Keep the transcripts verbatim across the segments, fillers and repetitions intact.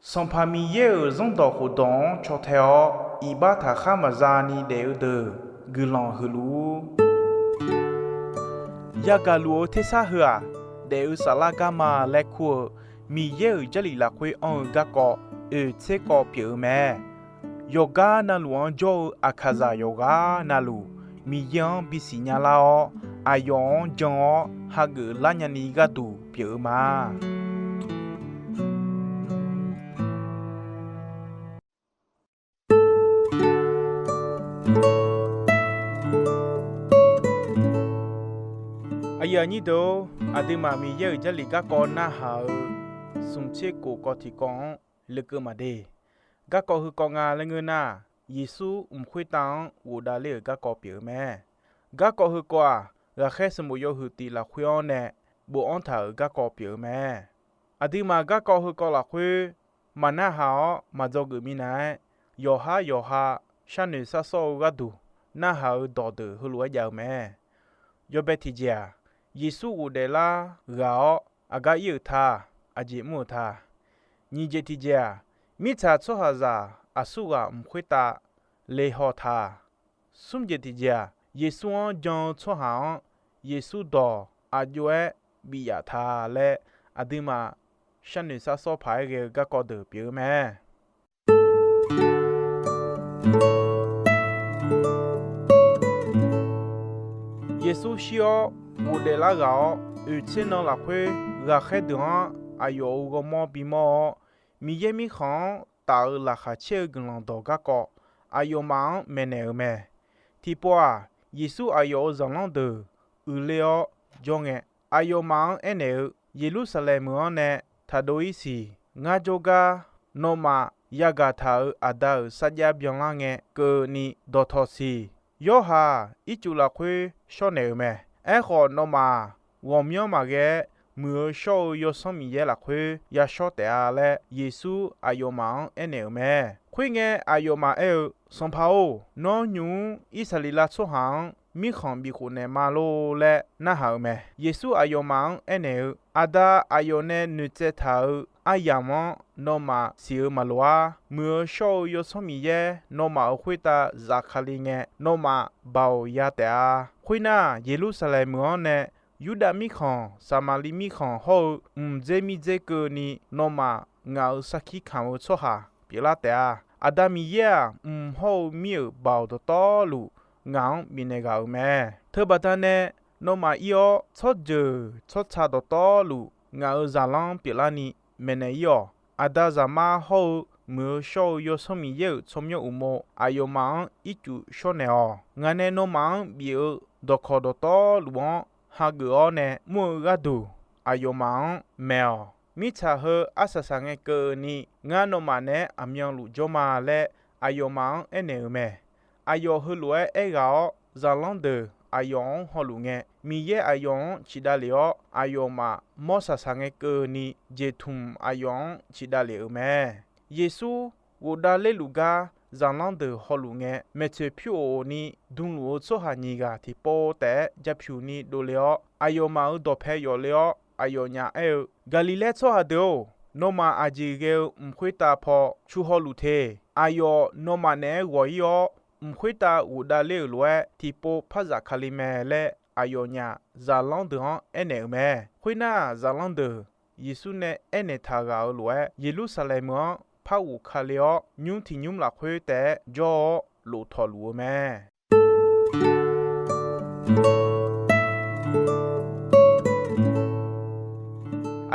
Sanqpaq Miqyaer-euq Zanrdawq khofdawq-anr caw tae-awr, iqbax taqkhar maqza ni daef-eu deuq guiqlanq huiq luf-ur. Yagaq luf-eu tersar heu-aq, daef-eu saflar garma laer kur-eu Miqyaer-euq Jarlif lafkhoer anr-eu garkawv oeq tser kawv pyeuf-eu mae. Yawqgar navluf-anr jawr-eu aqkaqzaq yawqghaq navluf, Miqyaer-anr bisiq nya lar-awr, aqyawf-anr jan-awr hageuf lar nyani gharduq pyeuf-eu ma. Aqyuif aqnyir deuq-or, aqduimaf Miqyaer-euq Jarlif garkawv narhaq-euq smq tser kof kawv tiqkawv-anr lekeuv maqde. Garkawv heukawv nga laer ngeur nar, Yeqsur mq khoertav-anr ghofdav ler-euq garkawv pyeuf-eu mae. Garkawv heukawv-aq, ghaqkhaer sanqbof yawhuiq tif lafkhoer-anr nae bofanr taq-euq garkawv pyeuf-eu mae. Aqduimaf garkawv heukawv lafkhoer maqnarhaq-awr maqdzawgeuf minav-aer, yawqhar yawqha sharnoeq sharsawr-eu gharduq narhaq-euq dawqdeuq heulof-aer jav-eu mae. Yawbae tiqjeq-aq, Yeqsur ghofdaef lar ghaq-awr aqgar ir-euq ta, aqjeq mr-euq ta. Nyiq jeq tiqjeq-aq, mirtsaq tsawrhaqzaq aqsurghaq mq khoertav lehaw ta. Smr jeq tiqjeq-aq, Yeqsur-anr jan-eu tsawrhaq-anr Yeqsur dawq aq jov-aer bif yaf ta laer, aqduimaf sharnoeq sharsawr paq-aer ghae-eu garkawv deuq pyeuf-eu mae. Yeqsur shir-awr ghofdaef lar ghaq-awr, oeq tser nan lafkhoer ghaqkhaer deuq-anr aqyawf-euq ghawrmawr bimawr-awr, Miqyaer Mirkhanq-anr taf-eu laqkhaq caer-eu guiqlanq dawq garkawv aqyawfmaf-anr maeqnaeq-euq mae. Tiqpov-aq, Yeqsur aqyawf-euq zaqlanr deuq uiqler-awr jawr ngae, aqyawfmaf-anr aernaeq-eu, Yeqlursaqlaeq meuq-anr nae taqdov ir siq. Ngar jawrgar nawmaf yagaq taq-euq Aqda-euq sarjax byanlar ngae keuvni dawqtawq siq. Yorhaq ircuf lafkhoer shawr naeq-euq mae. Aerkhawf, nawmaf-aq, ghawqmyanr maqghae-aer, Muiq-eu shawr-eu Yawsanr Miqyaer lafkhoer yashawr taef-a laer, Yeqsur aqyawfmaf-anr aernaeq-euq mae. Khoerngae, aqyawfmaf aer-eu, Sanqpaq-or, nawr nymq-mr Irsaqleqlav tsawrhaq-anr mirkhanq bifkhof naeq ma lor laer narhaq-euq mae. Yeqsur aqyawfmaf-anr aernaeq-eu, Aqda aqyawf nae noeqtsaev taq-euq aryamq-anr nawmaf siq-eu maqloq-ar. Muiq-eu shawr-eu Yawsanr Miqyaer nawmaf-euq khoertav zafkale ngae, nawmaf baoq ya taef-a. Khoernar, Yeqlursaqlaeq meuq-anr nae Yurdav mirkhanq, Saqmaqliv mirkhanq hawr-eu mqdzer mirdzer keuvni nawmaf ngaq-euq sarkir kamq-eu tsawrhaq pyeuflar taef-a. Aqda Miqyaer-aq, mq hawr-eu mir-euq baoq dawqtawvluf ngaq-anr bifnaeq ghaq-euq mae. Teubaqda nae nawmaf ir-awr, tsawrjeuq tsawrca dawqtawvluf ngaq-euq zaqlanr pyeuflarni maeqnaeq ir-awq. Aqda Zaqmar hawr-eu Muiq-eu shawr-eu Yawsanr Miqyaer-euq tsawrmyanr uqmov aqyawfmaf-anr ircuf shawr naeq-awq. Ngaq nae nawmaf-anr bif-eu dawqkawq dawqtawvluf-anr hageuf-awr nae mr-eu gharduq, aqyawfmaf-anr maeq-awq. Mirtsaq heu arsaq saq ngae keuvni ngar nawmaf naeq-aer aqmyanluf jawr ma laer aqyawfmaf-anr aernaeq-euq mae. Aqyawf heulof-aer aerghaq-awr, zaqlanr deuq aqyawf-anr hawluf ngae, Miqyaer aqyawf-anr ciqdav lef-awr, aqyawfmaf mawr saq saq ngae keuvni jeqtmq aqyawf-anr ciqdav lef-euq mae. Yeqsur ghofdav lerluf gar zaqlanr deuq hawluf ngae, maeqtsoeq pyur of ni dmluf-eu tsawrhaq nyiq ghaq tiqpov taef-aer japyuq ni dovle-awr, aqyawfmaf-euq dawqpae yawf le-awr, aqyawfnyaf aer-eu, Gaqliqlaer tsawrhaq deuq-or, nawmaf aqjeq ghae-eu mq khoertav paw cu hawluf te. Aqyawf nawmaf naeq-aer ghawq ir-awr, mq khoertav ghofdav ler-euq lof-aer tiqpov par zafkale mae laer, aqyawfnyaf zaqlanr deuq-anr aernaeq-euq mae. Khoernar, zaqlanr deuq Yeqsur nae aernaeq taq ghaq-euq lof-aer, Yeqlursaqlaeq meuq-anr par ghof kale-awr, nymr tiq nymr lafkhoer taef-aer jawr-awr lof tawq luf-eu mae.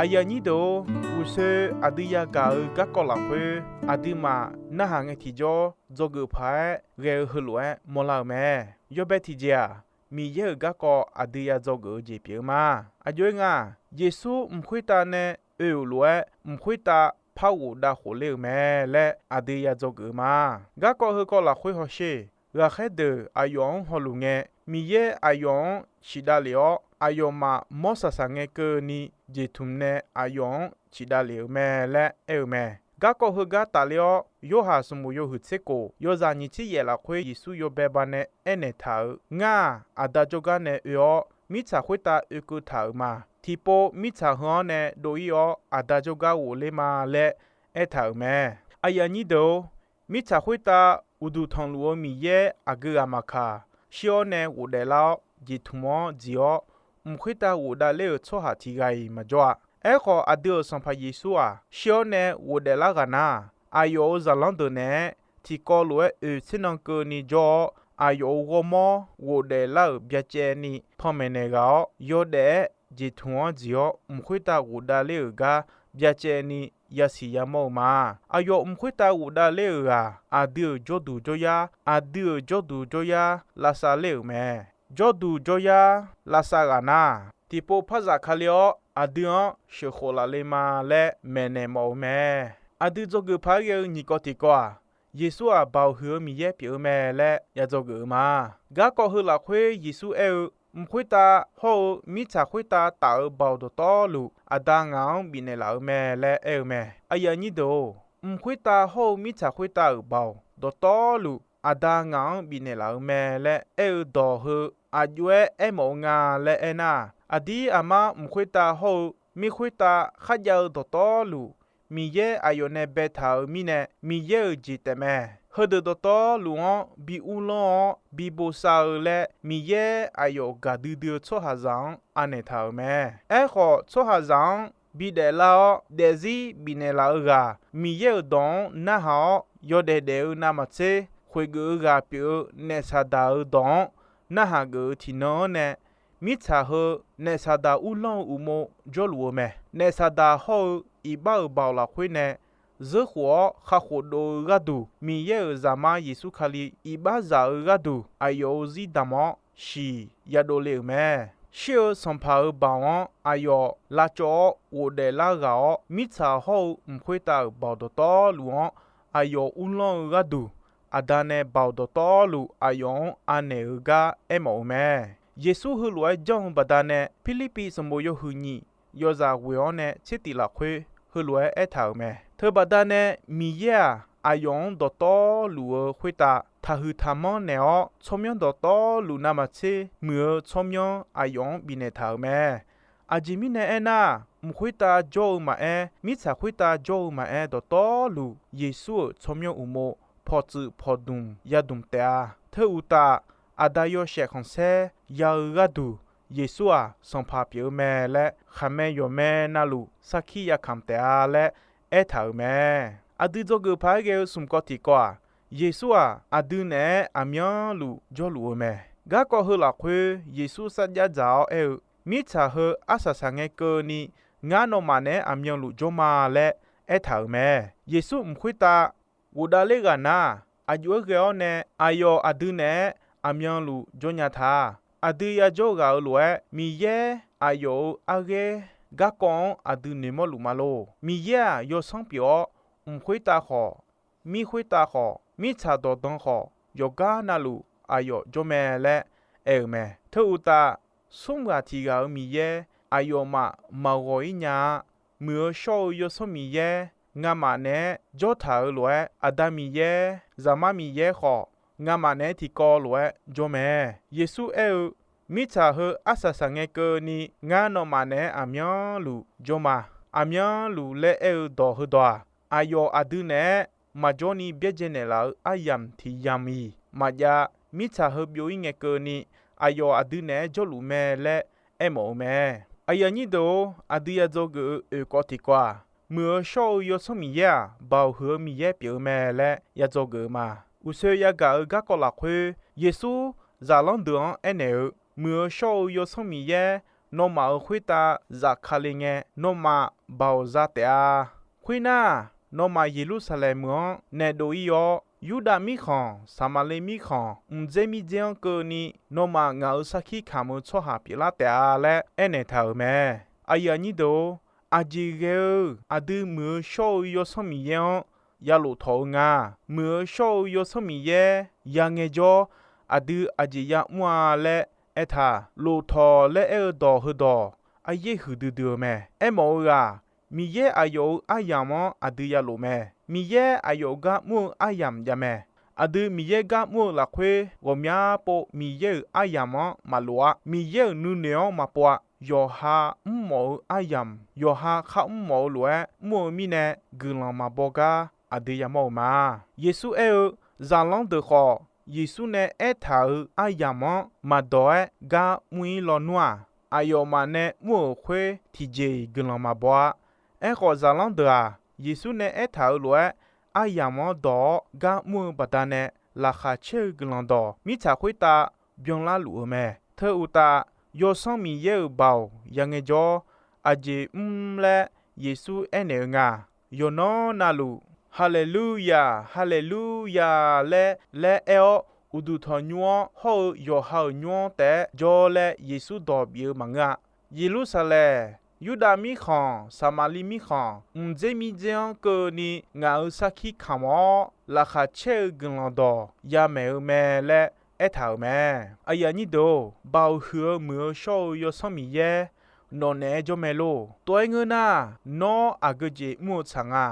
Aqyuif aqnyir deuq-or, uqshoe aqdui yagaq-eu garkawv lafkhoer aqduimaf narhaq ngae tiqjawr dzawgeuf paq-aer ghae-eu heulof-aer mawrlar-euq mae. Yawbae tiqjeq-aq, Miqyaer-euq garkawv aqdui ya dzawgeuf-eu jeq pyeuf-eu ma. Aqjox-aer nga, Yeqsur mq khoertav nae oe-euq lof-aer mq khoertav par ghofdav khof ler-euq mae laer aqdui ya dzawgeuf-eu ma. Garkawv heukawv lafkhoer hawsher, ghaqkhaer deuq aqyawf-anr hawluf ngae, Miqyaer aqyawf-anr ciqdav lef-awr, aqyawfmaf mawr saq saq ngae keuvni jeqtmq nae aqyawf-anr ciqdav lef-euq mae laer aer-eu mae. Garkawv heugar tafler-awr, Yorhaq sanqbof yawhuiq tser kof, yawzaq nyiq tser yaef lafkhoer Yeqsur yawbae banae aernaeq taq-euq, Ngar-aq, Aqda jawrgar nae oe-awr, mirtsaq khoertav oekeuv taq-euq ma. Tiqpov mirtsaq heu-anr nae dov ir-awr, Aqda jawrgar ghofler ma laer aertaq-euq mae. Aqyuif aqnyir deuq-or, mirtsaq khoertav uqduq tanqluf-eu Miqyaer aqgeu ghaq maqkaq, shir-awr nae ghofdaef lar-awr jeqtmq-anr dziq-awr, mq khoertav ghofdav ler-euq tsawrhaq tiq ghaq-iq maqjawr-a. Aerkhawf, aqdui-euq Sanqpaq Yeqsur-aq, shir-awr nae ghofdaef lar ghaq nar, aqyawf-euq zaqlanr deuq naeq-aer tiqkawv lof-aer oeq tser nan keuvni jawr-awr, aqyawf-euq ghawrmawr ghofdaef lar-euq byacaevni panmaeq naeq ghaq-awr, yawdaef-aer jeqtmq-anr dziq-awr, mq khoertav ghofdav ler-euq gar byacaevni yasiq yamawr-eu ma. Aqyawf mq khoertav ghofdav ler-euq ghaq, aqdui-euq jawrduq jawryar, aqdui-euq jawrduq jawryar lavsav ler-euq mae. Jawrduq jawryar lavsav ghaq nar, tiqpov par zafkale-awr aqdui-anr sheuqkhof laf le ma laer maeqnaeq mawf-eu mae. Aqdui dzawgeuf paq-aer ghae-eu nyiq kawv tiqkawv-aq, Yeqsur-aq, Baoq huiq-eu Miqyaer pyeuf-eu mae laer ya dzawgeuf-eu ma. Garkawv heu lafkhoer Yeqsur aer-eu, mq khoertav hawr-eu mirtsaq khoertav taf-eu baoq dawqtawvluf, Aqda ngaq-anr bifnaeq laf-eu mae laer aer-eu mae. Aqyuif aqnyir deuq-or, mq khoertav hawr-eu mirtsaq khoertav-euq baoq dawqtawvluf, Aqda ngaq-anr bifnaeq laf-eu mae laer aer-eu dawq heu aqjox-aer aermawf-eu nga laer aernar, aqdir aqmar mq khoertav hawr-eu mir khoertav kharjav-eu dawqtawvluf, Miqyaer aqyawf nae baetaq-euq mirnae Miqyaer-euq jeq taefmae. Heudeuq dawqtawvluf-anr bi uvlanr-awr bi bosav-eu laer, Miqyaer aqyawf gaqdui dui-eu tsawrhaqzaq-anr anaeq taq-euq mae. Aerkhawf, tsawrhaqzaq-anr bidaef lar-awr daefzir bifnaeq laf-eu ghaq, Miqyaer-euq dawq-anr narhaq-awr yawdaef daef-eu navmaqtser khoeqgeuf-eu ghaq pyeuf-eu naef Saqdaq-euq dawq-anr narhaq geuf-eu tiqnan-anr nae, mirtsaq heu naef Saqdaq uvlanr-eu uqmov jawrluf-eu mae. Naef Saqdaq hawr-eu iqbax-euq baoq lafkhoer nae zeurkhof-awr kakhof dov-eu gharduq, Miqyaer-euq Zaqmar Yeqsur Kali iqbax zaq-eu gharduq aqyawf-euq zir damq-awr siq yadov le-euq mae. Shir-eu Sanqpaq-euq baoq-anr aqyawf lavcawv-awr ghofdaef lar ghaq-awr, mirtsaq hawr-eu mq khoertav-euq baoq dawqtawvluf-anr aqyawf uvlanr-eu gharduq, Aqda nae baoq dawqtawvluf aqyawf-anr anaeq-eu gar aermawf-eu mae. Yeqsur heulof-aer janr-eu baqdanae, Pirlirpiv sanqbof yawhuiq nyiq yawzaq ghoeq-awr nae tsertif lafkhoer heulof-aer aertaq-euq mae. Teubaqda nae Miqyaer-aq, aqyawf-anr dawqtawvluf-eu khoertav taqhuiq taqmanr naeq-awr, tsawrmyanr dawqtawvluf navmaqtser muiq-eu tsawrmyanr aqyawf-anr bifnaeq taq-euq mae. Aqjeq mirnae aernar, mq khoertav jawr-eu maqaer, mirtsaq khoertav jawr-eu maqaer, dawqtawvluf Yeqsur-euq tsawrmyanr uqmov pawqtsuif pawqdmq yadmq taef-a. Teu uqtaf, Aqda yawshaef khanqsaer ya-eu gharduq, Yeqsur-aq, Sanqpaq pyeuf-eu mae laer khaqmae yawqmae navluf sarkir yakamq taef-a laer aertaq-euq mae. Aqdui dzawgeuf paq-aer ghae-eu smq kawv tiqkawv-aq, Yeqsur-aq, aqdui naeq-aer aqmyanluf jawrluf-eu mae. Garkawv heu lafkhoer Yeqsur sarjax dzaq-awr aer-eu, mirtsaq heu arsaq saqngae keuvni, ngar nawmaf naeq-aer aqmyanluf jawr ma laer aertaq-euq mae. Yeqsur mq khoertav ghofdav ler ghaq nar, aqjox-aer ghae-awr nae aqyawf aqdui naeq-aer aqmyanluf jawr nya ta. Aqdui yajawr ghaq-euq lof-aer, Miqyaer aqyawf-euq arghaer garkawv-anr aqdui noeqmawr luf ma lor. Miqyaer-aq, yawsanr pyeuf-awr, mq khoertav khawf, mir khoertav khawf, mirtsaq dawqdan khawf, yawqgar navluf aqyawf jawr mae laer aer-euq mae. Teu uqtaf, smr ghaq tiq ghaq-euq Miqyaer aqyawfmaf maqghawq-ir nya-a. Muiq-eu shawr-eu Yawsanr Miqyaer, ngamaf naeq-aer jawr taq-euq lof-aer, Aqda Miqyaer, Zaqmar Miqyaer khawf, ngamaf naeq-aer tiqkawv lof-aer jawr mae. Yeqsur aer-eu, mirtsaq heu arsaq saqngae keuvni, ngar nawmaf naeq-aer aqmyanluf jawr ma. Aqmyanluf laer aer-eu dawq heudawq-aq, aqyawf aqdui naeq-aer maqjawr ni byaerdzae naeqlaf-eu aryamq tiq yamq-iq maqjav. Mirtsaq heu byov-ir ngae keuvni, aqyawf aqdui naeq-aer jawrluf mae laer aermawf-eu mae. Aqyuif aqnyir deuq-or, aqdui yadzawgeuf-eu oeq kawv tiqkawv-aq, muiq-eu shawr-eu Yawsanr Miqyaer-aq, Baoq huiq-eu Miqyaer pyeuf-eu mae laer yadzawgeuf-eu ma. Uqsoe yagaq-eu garkawv lafkhoer, Yeqsur zaqlanr deuq-anr aernaeq-eu, muiq-eu shawr-eu Yawsanr Miqyaer, nawmaf-euq khoertav zafkale ngae, nawmaf baoq za taef-a. Khoernar, nawmaf Yeqlursaqlaeq meuq-anr naeqdov-ir-awr, Yurdav mirkhanq, Saqmaqli mirkhanq, mqdzer mirdzer-anr keuvni, nawmaf ngaq-euq sarkir kamq-eu tsawrhaq pyeuflar taef-a laer aernaeq taq-euq mae. Aqyuif aqnyir deuq-or, aqjeq ghae-eu aqdui muiq-eu shawr-eu Yawsanr Miqyaer-anr ya lof tawq-eu nga. Muiq-eu shawr-eu Yawsanr Miqyaer ya ngaejawr, aqdui aqjeq yamr-a laer aertaq. Lof tawq laer aer-eu dawq heudawq, aryaer huiqdui dui-eu mae. Aermawf-eu ghaq, Miqyaer aqyawf-euq aryamq-anr aqdui ya lof mae. Miqyaer aqyawf gar mr-eu aryamq jav mae. Aqdui Miqyaer gar mr-eu lafkhoer ghawqmya pov Miqyaer-euq aryamq-anr maqlof-a. Miqyaer-euq nuinoeq-anr maqpov-a. yawqha mrmawf-eu aryamq, yawqha kharmr mawf-eu lof-aer mr-eu mirnae, guiqlanq maqbaw gar aqdui yamawr-eu ma. Yeqsur aer-eu, zaqlanr deuq khawf, Yeqsur nae aertaq-euq aryamq-anr maqdawq-aer gar mr-ir lawnmr-aq, aqyawfmaf nae mr-euq khoer tiqjeq-iq guiqlanq maqbaw-a. Aerkhawf, zaqlanr deuq-aq, Yeqsur nae aertaq-euq lof-aer aryamq-anr dawq-awr gar mr-eu baqdanae, laqkhaq caer-eu guiqlanq dawq mirtsaq khoertav byanlar luf-eu mae. Teu uqtaf, Yawsanr Miqyaer-euq baoq yangae jawr, aqjeq mr laer Yeqsur aernaeq-eu nga. Yawqnan navluf, Haleluya! Haleluya! laer laer aer-awr, uqduq tanqnymr-anr hawr-eu yawqha-euq nymr-anr taef-aer jawr laer Yeqsur dawq bif-eu maqngeur-a. Yeqlursaqlaeq, Yurdav mirkhanq, Saqmaqliv mirkhanq, mqdzer mirdzer-anr keuvni ngaq-euq sarkir kamq-awr, laqkhaq caer-eu guiqlanq dawq yamaeq-eu mae laer aertaq-euq mae. Aqyuif aqnyir deuq-or, baoq huiq-eu muiq-eu shawr-eu Yawsanr Miqyaer nawq naeq-aer jawr mae lor. Tov-aer ngeur nar, nawr aqgeu jeq mr-eu tsaq nga.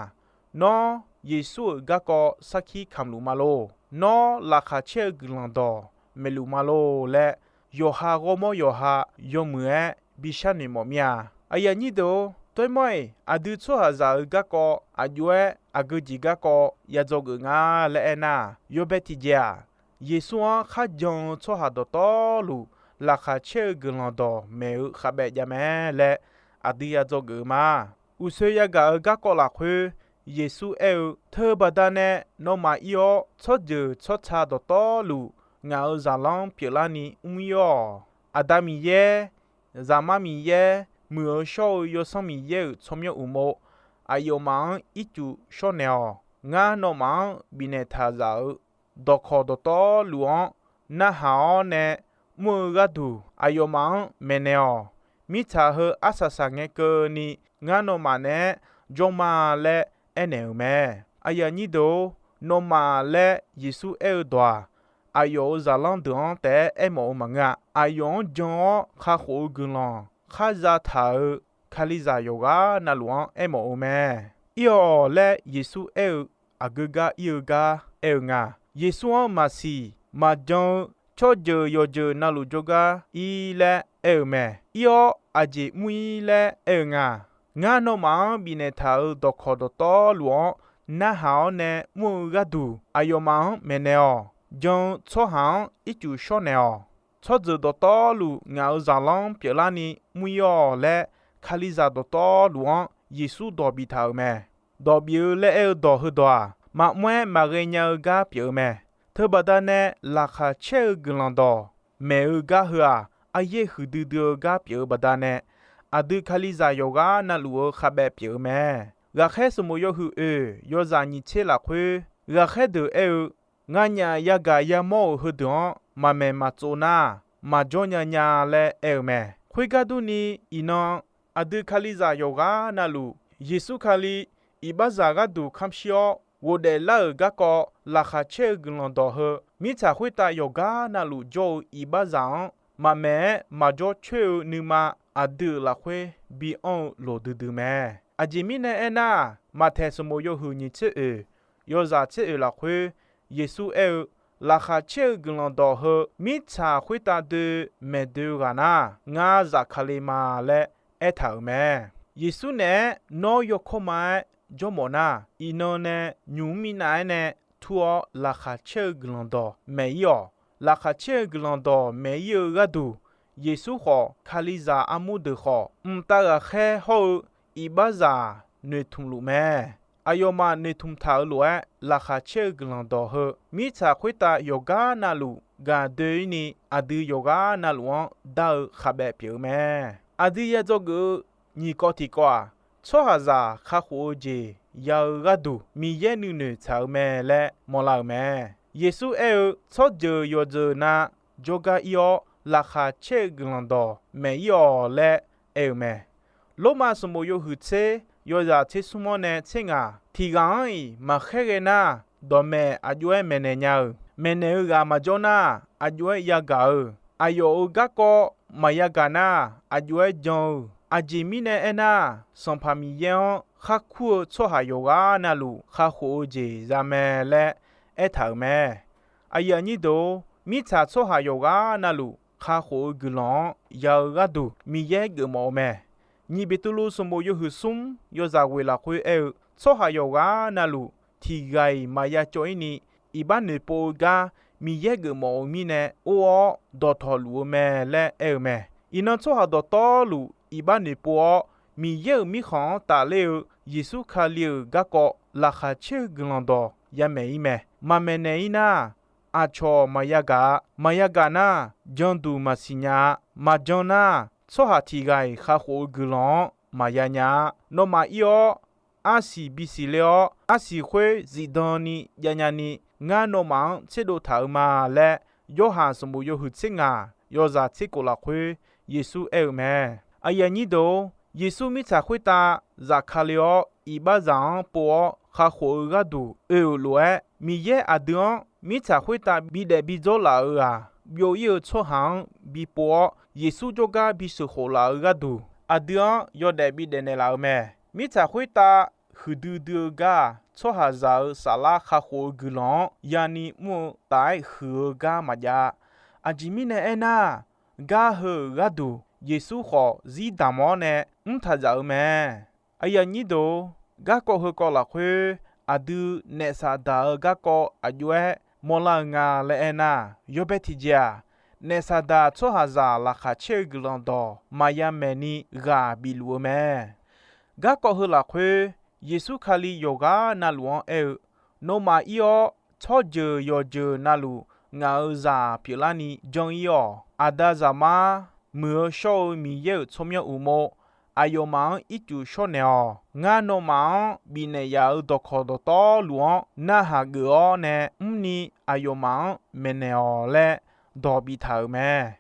Nawr Yeqsur-euq garkawv sarkir kamq luf ma lor. Nawr laqkhaq caer-eu guiqlanq dawq maeqluf ma lor laer, yawqha ghawrmawr yawqha yawmuiq-aer bi sharnoeq mawf mir-a. Aqyuif aqnyir deuq-or, toermawr-iq aqdui tsawrhaqzaq-euq garkawv aqjox-aer aqgeu jeq garkawv ya dzawgeuf nga laer aernar, yawbae tiqjeq-aq, Yeqsur-anr kharjan-eu tsawrhaq dawqtawvluf laqkhaq caer-eu guiqlanq dawq maeq-eu khavbaev jav mae laer aqdui ya dzawgeuf-eu ma. Uqsoe yagaq-euq garkawv lafkhoer Yeqsur aer-eu, Teu baqdanae nawmaf ir-awr, tsawrjeuq tsawrca dawqtawvluf ngaq-euq zaqlanr pyeuflarni mr-ir-awq. Aqda Miqyaer, Zaqmar Miqyaer, muiq-eu shawr-eu Yawsanr Miqyaer-euq tsawrmyanr uqmov, aqyawfmaf-anr ircuf shawrnaeq-awq. Ngar nawmaf-anr bifnaeq taq zaf-euq dawqkawq dawqtawvluf-anr narhaq-awr nae mr-eu gharduq, aqyawfmaf-anr maeqnaeq-awq. Mirtsaq heu arsaq saqngae keuvni ngar nawmaf naeq-aer jawr ma laer aernaeq-euq mae. Aqyuif aqnyir deuq-or, nawmaf laer Yeqsur aer-eu dawq-aq, aqyawf-euq zaqlanr deuq-anr taef-aer aermawf-eu maqngeur-a. Aqyawf-anr jan-awr kakhof-eu guiqlanq kharza taq-euq Kalizaq yawqghaq navluf-anr aermawf-eu mae. Ir-awq laer Yeqsur aer-eu aqgeu gar ir-eu gar aer-eu nga. Yeqsur-anr maqsiq maqjan-eu tsawrjeuq yawqjeuq navluf jawrgar ir laer aer-eu mae. Ir-awr aqjeq mr-ir laer aer-eu nga. Ngar nawmaf-anr bifnaeq taq-euq dawqkawq dawqtawvluf-anr narhaq-awr nae mr-eu gharduq, aqyawfmaf-anr maeqnaeq-awq. Jan-eu tsawrhaq-anr ircuf shawrnaeq-awq. Tsawrjeuq dawqtawvluf ngaq-euq zaqlanr pyeuflarni mr-ir-awq laer, Kalizaq dawqtawvluf-anr Yeqsur dawq biftaq-euq mae. Dawq bif-eu laer aer-eu dawq heudawq-aq, maqmr-aer maqghae nya-eu gar pyeuf-eu mae. Teubaqda nae laqkhaq caer-eu guiqlanq dawq maeq-eu gar heu-aq, aryaer huiqdui dui-eu gar pyeuf-eu baqdanae, aqdui Kalizaq yawqghaq navluf-eu khavbaev pyeuf-eu mae. Ghaqkhaer sanqbof yawhuiq oeq yawzaq nyiq tser lafkhoer, ghaqkhaer deuq aer-eu, Nganyaf yagaq yamawr-euq heudeuq-anr maqmaeq maqtsov nar, maqjawr nya nya laer aer-eu mae. Khoergar durni, iqnan aqdui Kalizaq yawqghaq navluf, Yeqsur Kali iqbaxzaq gharduq kamq shir-awr ghofdaef lar-euq garkawv laqkhaq caer-eu guiqlanq dawq heu, mirtsaq khoertav yawqgar navluf jawr-eu iqbaxzaq-anr maqmaeq-aer maqjawr coer-eu nuima aqdui-euq lafkhoer bi anr-eu loq duidui mae. Aqjeq mirnae aernar, Maqtaeq sanqbof yawhuiq nyiq tser oeq yawzaq tser oeq lafkhoer, Yeqsur aer-eu, Laqkhaq caer-eu guiqlanq dawq heu mirtsaq khoertav doe maeqdoe-eu ghaq nar, ngar zafkale ma laer aertaq-euq mae. Yeqsur naeq-aer nawr yawkawr ma-aer jawrmawf nar, iqnan nae nymq mr minav-aer nae tur-awr laqkhaq caer-eu guiqlanq dawq maeq-ir-awq. Laqkhaq caer-eu guiqlanq dawq maeq-ir-eu gharduq, Yeqsur khawf Kalizaq armur deuq khawf, mqtav ghaqkhaer hawr-eu iqbaxzaq noeqtmq luf mae. Aqyawfmaf noeqtmq taq-euq lof-aer, laqkhaq caer-eu guiqlanq dawq heu mirtsaq khoertav yawqgar navluf gaqdoe-ir ni, aqdui yawqghaq navluf-anr dar-eu khavbaev pyeuf-eu mae. Aqdui ya dzawgeuf-eu nyiq kawv tiqkawv-aq, tsawrhaqzaq kakhof-eu jeq ya-eu gharduq Miqyaer nuinoeq tsaq-eu mae laer mawrlar-euq mae. Yeqsur aer-eu, Tsawrjeuq yawqjeuq na jawrgar ir-awr, laqkhaq caer-eu guiqlanq dawq maeq-ir-awq laer aer-eu mae. Lormav sanqbof yawhuiq tser yawzaq tser smr-anr nae tser ngaq, tiq ghaq-anr-iq maqkhaer ghae nar, dawqmaeq aq jov-aer maeqnaeq nya-euq, maeqnaeq-eu ghaq maqjawr nar, aq jov-aer yagaq-euq, aqyawf-euq garkawv maqya gaq nar, aq jov-aer jan-euq. Aqjeq mirnae aernar, Sanqpaq Miqyaer-anr khar kur-eu tsawrhaq yawqghaq navluf kakhof-eu jeq za mae laer aertaq-euq mae. Aqyuif aqnyir deuq-or, mirtsaq tsawrhaq yawqghaq navluf kakhof-eu guiqlanq-anr ya-eu gharduq Miqyaer geufmawf-eu mae. Nyiq Beqtuvluv sanqbof yawhuiq smr yawzaq ghoeq lafkhoer aer-eu, tsawrhaq yawqghaq navluf tiq ghaq-iq maqya cawv-ir ni, iqbax noeqpov-eu gar Miqyaer geufmawf-eu mirnae or-awr dawqtawq luf-eu mae laer aer-eu mae. Iqnan tsawrhaq dawqtawvluf iqbax noeqpov-awr, Miqyaer-euq mirkhanq-anr tafler-eu Yeqsur Kali-euq garkawv laqkhaq caer-eu guiqlanq dawq yamaeq-ir mae. Maqmaeqnaeq-ir nar, aqcawq maqya gaq-a. Maqya gaq nar, janduq maqsiq nya-a. Maqjan nar, tsawrhaq tiq ghaq-iq kakhof-eu guiqlanq-anr maqya nya-a. Nawmaf ir-awr, arsiq bisiq ler-awr, arsiq khoer zifdan ni javnya ni, ngar nawmaf-anr tserdov taq-euq ma laer, Yorhaq sanqbof yawhuiq tser ngaq yawzaq tser kof lafkhoer Yeqsur aer-eu mae. Aqyuif aqnyir deuq-or, Yeqsur mirtsaq khoertav zafkale-awr, iqbaxzaq-anr pov-awr kakhof-eu gharduq oe-euq lof-aer, Miqyaer aqdui-anr mirtsaq khoertav bidaef bidzawr laf-euq-aq, byov-ir-eu tsawrhaq-anr bipov-awr, Yeqsur jawrgar bisheuq khof laf-eu gharduq, aqdui-anr yawdaef bidaef naeqlaf-eu mae. Mirtsaq khoertav huiqdui dui-eu gar-aq, tsawrhaqzaq-euq saflar kakhof-eu guiqlanq-anr yani mr-eu taf-aer huiq-eu gar maqjav-a. Aqjeq mirnae aernar, gar heu-euq gharduq Yeqsur khawf zir damq-awr nae mrtaq dzaq-eu mae. Aqyuif aqnyir deuq-or, garkawv heukawv lafkhoer aqdui naef saqdaq-eu garkawv aqjox-aer mawrlar-eu nga laer aernar, yawbae tiqjeq-aq, naef saqdaq tsawrhaqzaq laqkhaq caer-eu guiqlanq dawq maqya maeq ni ghaq bif luf-eu mae. Garkawv heu lafkhoer, Yeqsur Kali yawqghaq navluf-anr aer-eu, nawmaf ir-awr, tsawrjeuq yawqjeuq navluf ngaq-euq zaq pyeuflarni jan-ir-awq. Aqda Zaqmar, muiq-eu shawr-eu Miqyaer-euq tsawrmyanr uqmov, aqyawfmaf-anr ircuf shawrnaeq-awq. Ngar nawmaf-anr bifnaeq yaf-euq dawqkawq dawqtawvluf-anr narhaq geuf-awr nae mrni, aqyawfmaf-anr maeqnaeq-awq laer dawq biftaq-euq mae.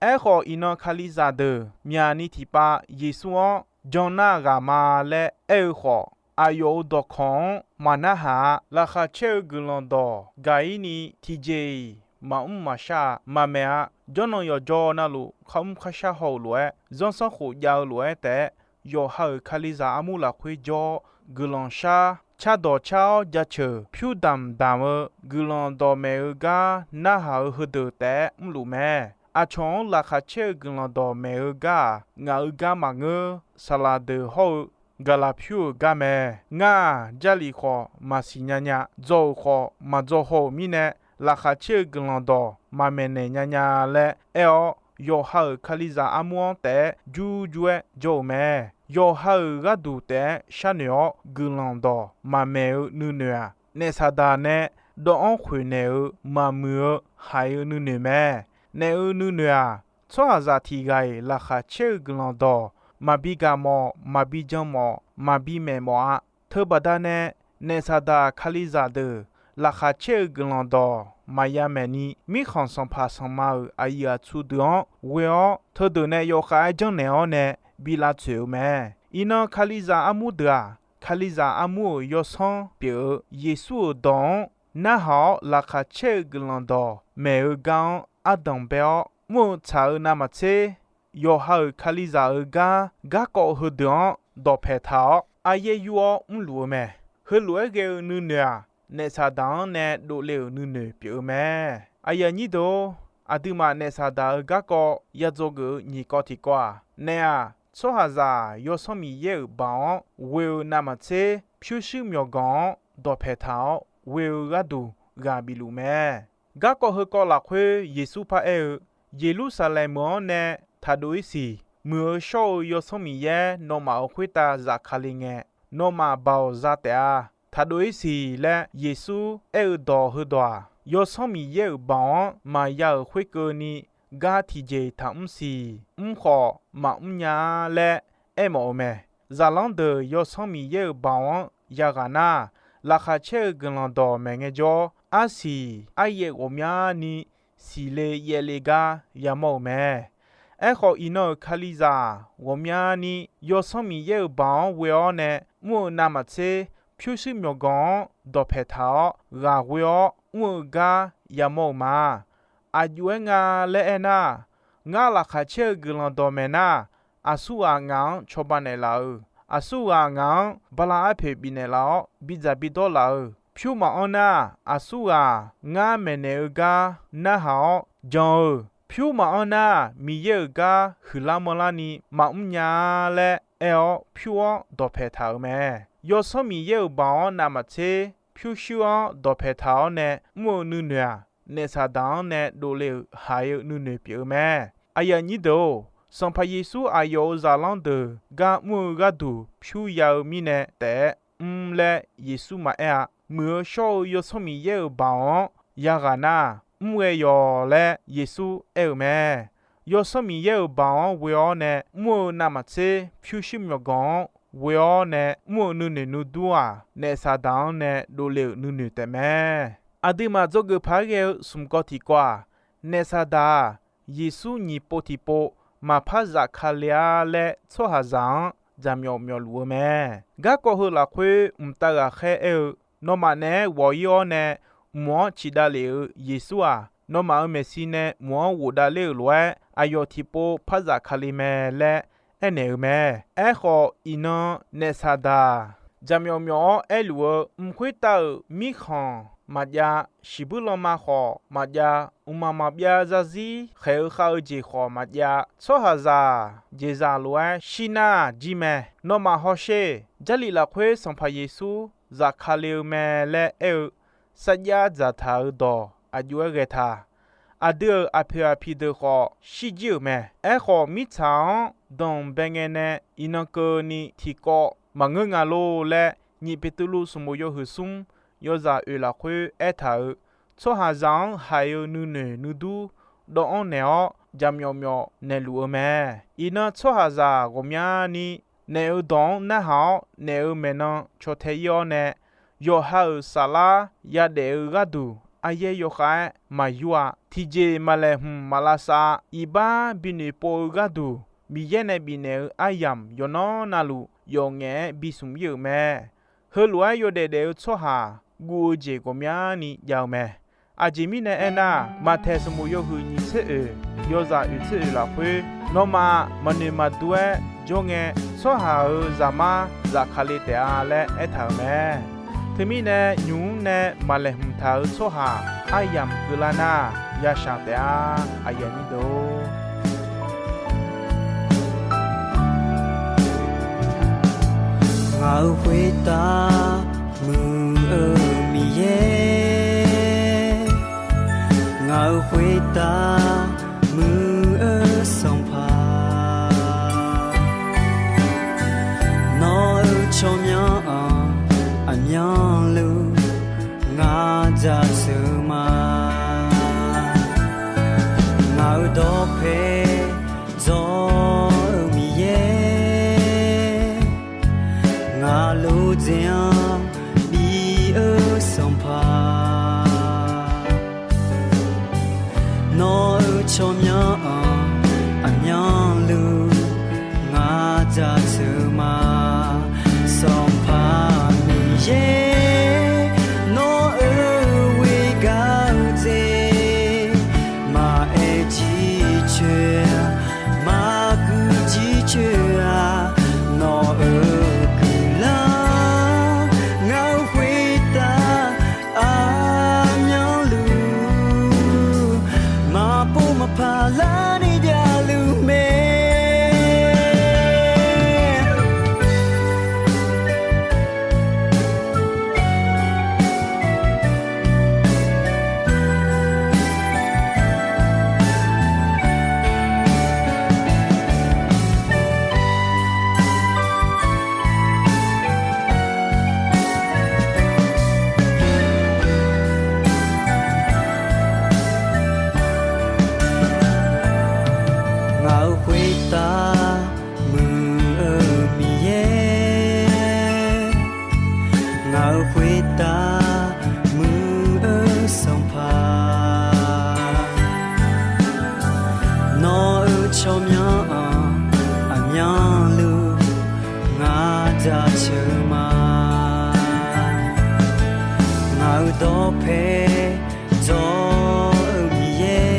Aerkhawf, iqnan Kalizaq deuq myaqni tiqpav Yeqsur-anr jan nar ghaq ma laer aer-eu khawf, aqyawf-euq dawqkawq-anr maqnarhaq-a. Laqkhaq caer-eu guiqlanq dawq gaq-ir ni tiqjeq-iq maqmr maqshar-a, maqmaeq-a. Jawrnan yawqjawr navluf kharmr kharshar haw-euq lof-aer, zanrsanrkhof jav-eu lof-aer taef-aer, yawqha-euq Kalizaq armur lafkhoer jawr-awr guiqlanq shar, cardawq car-awr jaceuq pyur damq damq-eu guiqlanq dawqmaeq-eu gar narhaq-eu heudeuq taef-aer mrluf mae. Aqcawq-anr laqkhaq caer-eu guiqlanq dawqmaeq-eu gar-aq, ngaq-euq gar maqngeur. Saqlaq deuq hawr-eu gaqlaq pyur-euq gar mae. Ngar-aq, Jarlif khawf maqsiq nya nya, dzaw-euq khawf maqdzaw haw-euq mirnae, laqkhaq caer-eu guiqlanq dawq maqmaeqnaeq nya nya laer aer-awr, yawqha-euq Kalizaq armur-anr taef-aer jur jur-aer jawr-euq mae. Yawqha-euq gharduq taef-aer sharnoeq-awr guiqlanq dawq maqmaeq-eu nuinoeq-aq, naef saqdaq nae dawv-anr khoeqnaeq-eu maqmuiq-eu haiq-eu nuinoeq mae. Naef-eu nuinoeq-aq, tsawrhaqzaq tiq ghaq-iq laqkhaq caer-eu guiqlanq dawq maqbi gaq mawf, maqbi jan mawf, maqbi maeq mawf-a. Teubaqda nae, naef saqdaq Kalizaq deuq laqkhaq caer-eu guiqlanq dawq maqya maeqni, mirkhanq sanqpaq sanqma-euq aqyuif aqtsu deuq-anr ghoe-awr, teudeuq nae yawkhav-aer janrnaeq-awr nae bi lavtsoeq-eu mae. Iqnan Kalizaq armur deuq-aq, Kalizaq armur-euq yawsanr pyeuf-eu Yeqsur-euq dawq-anr narhaq-awr, laqkhaq caer-eu guiqlanq dawq maeq-eu gar-anr ardanq bae-awr mr-eu tsaq-eu navmaqtser, yawqha-euq Kalizaq-euq gar garkawv heudeuq-anr dawqpaeq taq-awr aryaer yur-awr mrluf-eu mae. Heulof-aer ghae-eu nuinoeq-aq, naef saqdaq-anr nae dovle-euq nuinoeq pyeuf-eu mae. Aqyuif aqnyir deuq-or, aqduimaf naef saqdaq-euq garkawv ya dzawgeuf-eu nyiq kawv tiqkawv-aq, naef-aq, tsawrhaqzaq Yawsanr Miqyaer-euq baoq-anr ghoe-eu navmaqtser, pyurshuir myawqganq-anr dawqpaeq taq-awr ghoe-eu gharduq ghaq bif luf mae. Garkawv heukawv lafkhoer Yeqsur paraer-eu, Yeqlursaqlaeq meuq-anr nae taqdov-ir siq. Muiq-eu shawr-eu Yawsanr Miqyaer nawmaf-euq khoertav zafkale ngae, nawmaf baoq za taef-a. Taqdov-ir siq laer Yeqsur aer-eu dawq heudawq-aq, Yawsanr Miqyaer-euq baoq-anr maqya-euq khoerkeuvni gar tiqjeq-iq taqmr siq. Mr khawf maqmr nya-a laer aermawf-eu mae. Zaqlanr deuq Yawsanr Miqyaer-euq baoq-anr yaghaq nar, laqkhaq caer-eu guiqlanq dawq maeq ngaejawr, arsiq aryaev ghawqmyani siqle yaevle gar yamawr-eu mae. Aerkhawf, iqnan-euq Kalizaq ghawqmyani Yawsanr Miqyaer-euq baoq-anr ghoe-awr nae mr-eu navmaqtser, pyurshuir myawqganq-anr dawqpaeq taq-awr ghaq ghoe-awr mr-eu gar yamawr-eu ma. Aqjox-aer nga laer aernar, ngar laqkhaq caer-eu guiqlanq dawq maeq nar, aqsurghaq ngaq-anr cawba naeqlaf-euq, aqsurghaq ngaq-anr bala arpoeq bifnaeq laf-awr bidzaq bidawr laf-euq, pyur maqanr nar, aqsurghaq ngar maeqnaeq-eu gar narhaq-awr jan-eu Pyur maqanr nar, Miqyaer-euq gar huiqlar manrlarni maqmr nya-a laer aer-awr, pyur-anr dawqpaeq taq-euq mae. Yawsanr Miqyaer-euq baoq-anr navmaqtser pyurshuir-anr dawqpaeq taq-awr nae mr-eu nuinoeq-aq, naef Saqdaq-anr nae dovle-euq haiq-eu nuinoeq pyeuf-eu mae. Aqyuif aqnyir deuq-or, Sanqpaq Yeqsur aqyawf-euq zaqlanr deuq gar mr-eu gharduq pyur ya-eu mirnae taef-aer mr laer Yeqsur maqaer-a. Muiq-eu shawr-eu Yawsanr Miqyaer-euq baoq-anr yaghaq nar, mr ghae yawq laer Yeqsur aer-euq mae. Yawsanr Miqyaer-euq baoq-anr ghoe-awr nae mr-eu navmaqtser pyurshuir myawqganq-anr ghoe-awr nae mr-eu nuinoeq nuidur-aq, naef Saqdaq-anr nae dovle-euq nuinoeq taefmae. Aqduimaf dzawgeuf paq-aer ghae-eu smq kawv tiqkawv-aq, naef Saqdaq-aq, Yeqsur nyiq pov tiqpov maqpar zafkale-a laer tsawrhaqzaq-anr jaqmyawf myawfluf-eu mae. Garkawv heu lafkhoer mqtav ghaqkhaer aer-eu, Nawmaf naeq-aer ghawq-ir-awr nae mq-anr ciqdav lef-eu Yeqsur-aq, nawmaf-euq maeqshi nae mq-anr ghofdav ler-euq lof-aer, aqyawf tiqpov par zafkale mae laer aernaeq-eu mae. Aerkhawf, iqnan naef Saqdaq jaqmyawf myawf-awr aerluf-eu, Mq khoertav-euq mirkhanq maqjav, shiqbuir lanma khawf maqjav, mqmaq maqbyav zarzir khaeq-eu khav-eu jeq khawf maqjav, tsawrhaqzaq jeqzaq lof-aer shir nar jir mae. Nawmaf hawsher. Jarlif lafkhoer Sanqpaq Yeqsur zafkale-eu mae laer aer-eu sarjax dzaqtaq-euq dawq aqjox-aer ghae ta. Aqdui-euq aqpoeq aqpiq deuq khawf shirjir-euq mae. Aerkhawf, mirtsaq-anr danqbae ngae nae iqnan keuvni tiqkawv maqngeur nga lor laer, nyiq Beqtuvluv smq bof yawhuiq smr yawzaq oeq lafkhoer aertaq-euq, tsawrhaqzaq-anr haiq-eu nuinoeq nuidur dawv-anr naeq-awr jaqmyawf myawf naeqluf-eu mae. Iqnan tsawrhaqzaq ghawqmyani naef-eu dawq-anr narhaq-awr, naef-euq maeqnan caw tae-ir-awr nae, yawqha-euq saflar yadaef-eu gharduq aryaer yawkhav-aer maqyur-a. Tiqjeq maqlaeq hmq maq lavsav, iqbax binoeq pov-eu gharduq, Miqyaer nae bifnaeq-eu aryamq yawqnan navluf yawf ngaef-aer bismq-ir-euq mae. Heulof-aer yawdaef daef-eu tsawrhaq guv-eu jeq ghawqmyani jav-eu mae. Aqjeq mirnae aernar, Maqtaeq sanqbof yawhuiq nyiq tser oeq, yawzaq oeq tser oeq lafkhoer, nawmaf maqnoeq maqdur-aer jawr ngae, tsawrhaq-euq zaqmar zafkale taef-a laer aertaq-euq mae. Teumirnae, nymq mr nae maqlaeqhmq taq-euq tsawrhaq aryamq keuvlar nar, yashaq taef-a. Aqyuif aqnyir deuq-or, ngaq-euq khoertav muiq-eu Miqyaer, ngaq-euq khoertav muiq-eu Sanqpaq, nawq-euq tsawrmyanr-anr aqmyanluf ngar jaceuq ma. Ngaq-euq dawqpae dzawr-eu Miqyaer, ngaq lof dzaeq-anr bi-eu Sanqpaq, nawq-euq tsawrmyanr-anr aqmyanluf ngar jaceuq ma. Sanqpaq Miqyaer, nawq-euq ghoer gar-eu dzaeq maqaer jircoer-a, maqguiq jircoer-a, nawq-euq guiqlanq ngaq-euq khoertav aqmyanluf maqpov maqpar larni javluf mae. Ngaq-euq khoertav muiq-eu Miqyaer, ngaq-euq khoertav muiq-eu Sanqpaq, nawq-euq tsawrmyanr-anr aqmyanluf ngar jaceuq ma. Ngaq-euq dawqpae dzawr-eu Miqyaer,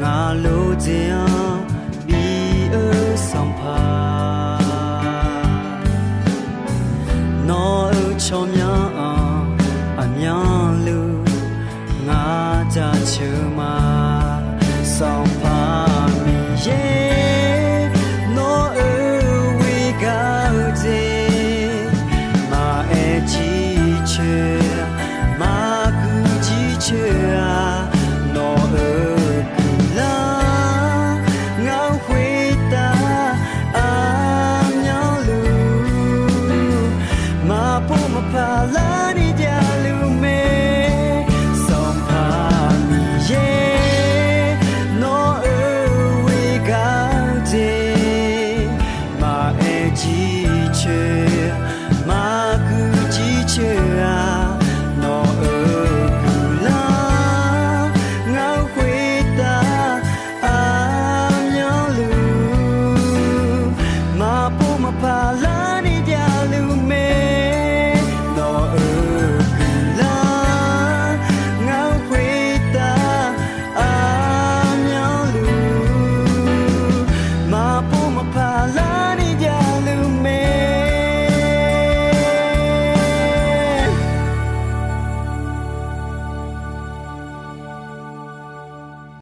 ngaq lof dzaeq-anr bi-eu Sanqpaq, nawq-euq tsawrmyanr-anr aqmyanluf ngar jaceuq Paqlar